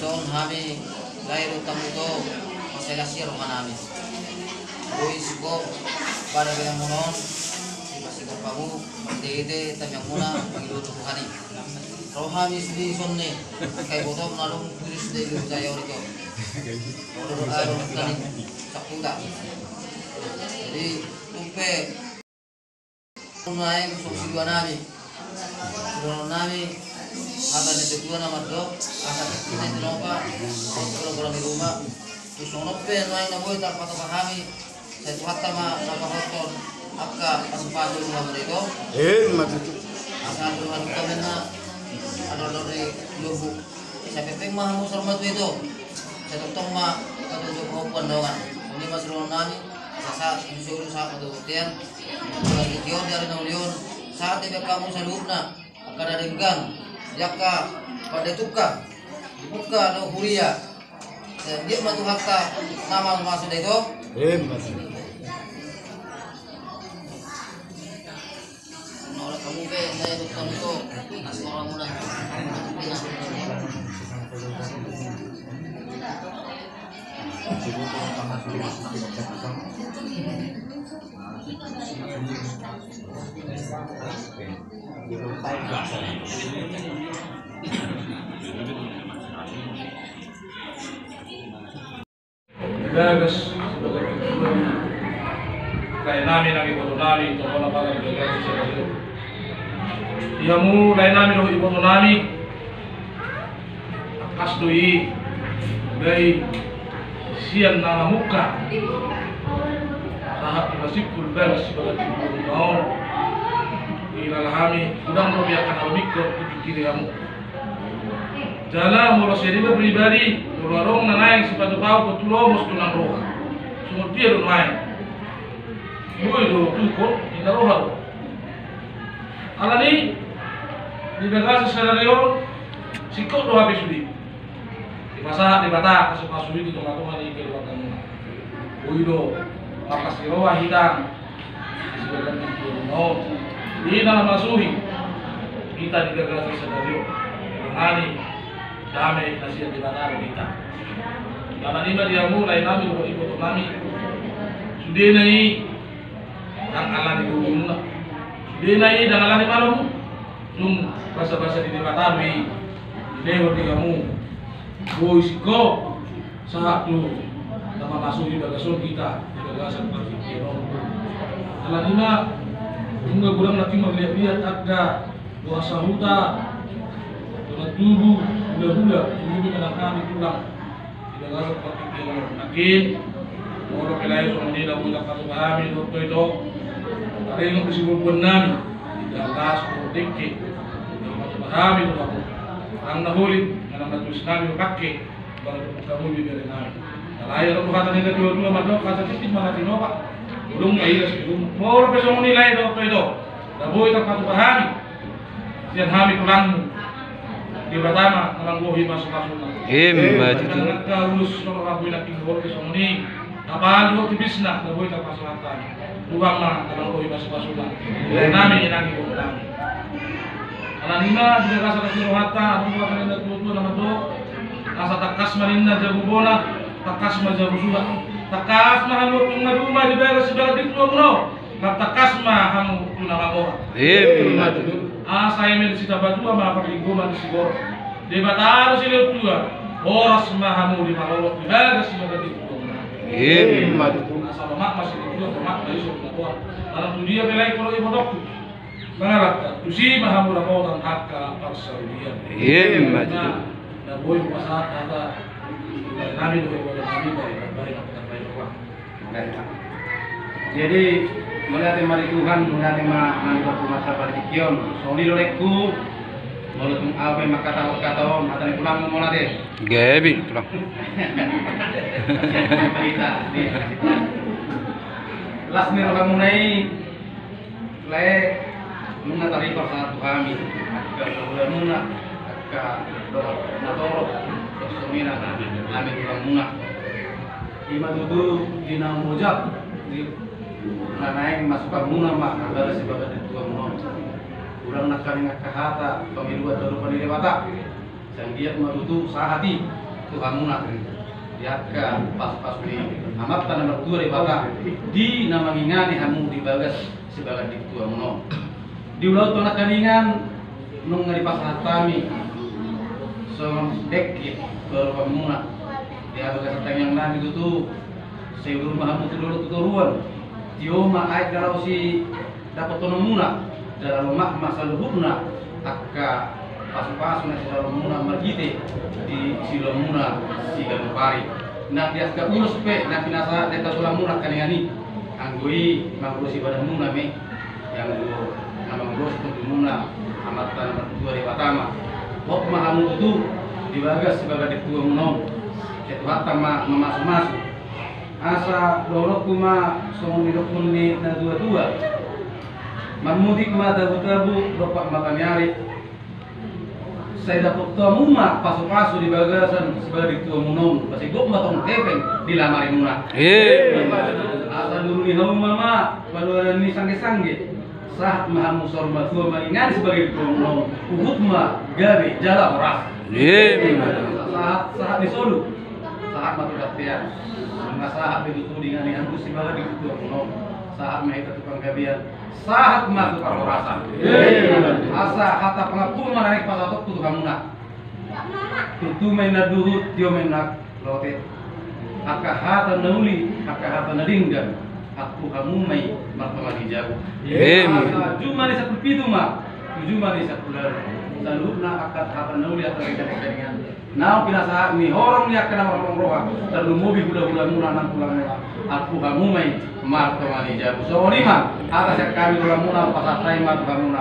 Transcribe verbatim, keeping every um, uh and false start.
Songon hami lae dohot hamu ito, mansai las ia rohanami. Boi singkop pada baenmuna on, dipasigop hamu, marende-ende tangiangmuna, mangido tu Tuhan i. Ro hami sude dison, angka ibotom na dung putus di Luhut Jaya on ito. Ro do dohot ahu dohot nangkin saputa. Jadi tung pe nuaeng songon siduanami, sidohononnami, hata ni natuatua na mandok, asa tingki na tinopa, asa bola-bola ni ruma. Songon on pe nuaeng na boi tarpatupa hami, sai Tuhanta ma na pahothon angka pasupasu ni hamuna ito. Emma tutu. Asa adong-adong hami na adong-adong di lombu. Sai pengpeng ma hamu saur matua ito. Sai tongtong ma patuju pahompu ni dongan. Songon i ma sidohononnami, asa sahat di solu sahat ma tu bontean. Di tingki on, di ari na uli on, sahat dibahen hamu saluhutna, angka na denggan, di angka pande tungka, di buka dohot huria. Sai anggiat ma Tuhanta na mamasumasu da ito. Emma tutu. Di bagas, di bagas ni laenami nang ibotonami, tongtong na bagas di bagas ni sadari on. Di hamu laenami dohot ibotonami, tangkas do i, baen sian na mamungka sahat tu na simpul bagas di bagas ni ibotonami on. Di lala hami, godang do biar kana rumikot di pikiri hamu. Jala molo sian iba pribadi, molo adong na naeng sipatupaon, tontu lomos do nang roha. Songon dia do nuaeng? Boi do tungkot, inna roha do. Alani di bagasan sadari on, singkop do hape sude. Dipasahat Debata pasupasu i tu tongatonga ni keluargamuna. Boi do marlas ni roha hita. Di na mamasuhi hita di bagasan sadari on, dongani dame na sian Debata do hita. Alani i ma di hamu laenami dohot ibotonami, sudena i ndang alani gogomuna, sudena i ndang alani malomu. Dung basabasa ni Debata do i dilehon di hamu. Boi singkop sahat tu na mamasuhi bagas on hita di bagasan partingkian on. Alani i ma, nunga godang nangkin marliatliat angka dongan sahuta, dongan tubu, hulahula, tubu manang hami tulang di bagasan partingkian on. Nangkin molo pe lae songon i na boi tarpatupa hami dohot ito, taringot di sibubuannami di Dallas dohot Dengke, tarpatupa hami dohot hamu, nang na holit manang na tulisnami dohot pangke. Bang, kamu di bere nami. Alai adong hata ni natuatua mandok, hata titik ma na tinopa, godang ma iras di rumah. Molo pe songon i lae dohot ito, na boi tarpatupa hami sian hami tulangmu. Debata ma na manggohi pasu-pasuna. Emma tutu. Nang angka ulos songon rambu i nangkin dohot pe songon i. Apala dohot tipisna na boi tarpasahat hami. Tuhan ma na manggohi pasu-pasuna. Nami, inang, ibotonami. Alani i ma di bagasan ni rohanta, adong hata ni natuatua na mandok, asa tangkas ma ninna jabu bona, tangkas ma jabu suda. Tangkas ma haluaon na duma di bagas ni bagas ni tuamuna on. Martangkas ma hamu tu na mamora. Emma tutu. Asa eme ni sitapatua ma parlinggoman ni siborok. Debata do silehon tua, horas ma hamu di parorot di bagas ni bagas ni tuamuna. Emma tutu. Asa lomak ma silehon tua, lomak ma i so pinaboa. Manang tu dia pe lae, molo ibotongku mangalangka, tusi ma hamu dapotan angka parsaulian. Emma tutu. Na boi hupasahat hata nami dohot ibotonami, baen, baen, baen, baen. Jadi, mauliate ma di Tuhan, mauliate ma nang di masa partingkian on. Songon i do, lelengku, molo tung ahu pe mangkatahon hata on, hata ni tulangmu, mauliate. Gabe, tulang. Las ni rohamuna i, lae, nunga taripar sahat tu hami, angka hulahula muna, angka dongan na torop, songon i nang hami tulangmuna. I ma tutu di na mojak, di na naeng masukanmuna ma, bagas ni bagas ni tuamuna on. Godang nangkaning angka hata pangidoan tu adopan ni Debata. Sai anggiat ma tutu sahat i. tu hamuna di angka pasupasu ni Amanta na martua Debata, di na mangingani hamu di bagas sibagas di tuamuna on. Di ulaon tu nangkiningan nunga dipasahat hami songon dengke tu aluhanmuna di habagasan tangiangnami tutu. Sai udur ma hamu tu dolok tu toruan, tio ma aek na laho sidapothononmuna, jala lomak ma saluhutna angka pasupasu na sijaloonmuna marhite di siulaonmuna siganup ari. Nang di angka ulos pe na pinasahat di angka tulangmuna nangkiningan i, anggo i mangulosi badanmuna ma i, anggo na mangulosi tontumuna Amanta na martua Debata ma. Hot ma hamu tutu di bagas sibagas di tuamuna on. Sai Tuhanta ma mamasumasu. Asa dohononku ma songon nidokhon ni natuatua: Marmutik ma tabu-tabu, dompak mata ni ari. Sai dapot hamu ma pasupasu di bagasan sibagas di tuamuna on, sai gok ma tong hepeng di lamarimuna. Asa duruni hauma ma paluanan ni sanggesangge. Sahat ma hamu saur matua mangingani sibagas di tuamuna on, huhut ma gabe jala horas. Sahat, sahat ni solu, sahat ma tu bontean. Nunga sahat be tutu dingani hamu sibagas di tuamuna on. Sahat ma hita tu panggabean, sahat ma tu parhorasan. Asa hata pangampuon ma na naeng pasahatonku tu hamuna. Tutu ma i na duhut, tio ma i na lote. Angka hata na uli, angka hata na denggan, angkup hamu ma i martonga ni jabu. Asa jumadi sampulu pitu ma tu jumadi sampulu ualu, saluhutna angka hata na uli, angka na denggan, naung pinasahat ni horong ni angka na marholong roha, tarlumobi hulahulamuna nang tulangmuna, angkup hamu ma i martonga ni jabu. Songon i ma hata sian hami tulangmuna, pasahat hami ma tu hamuna.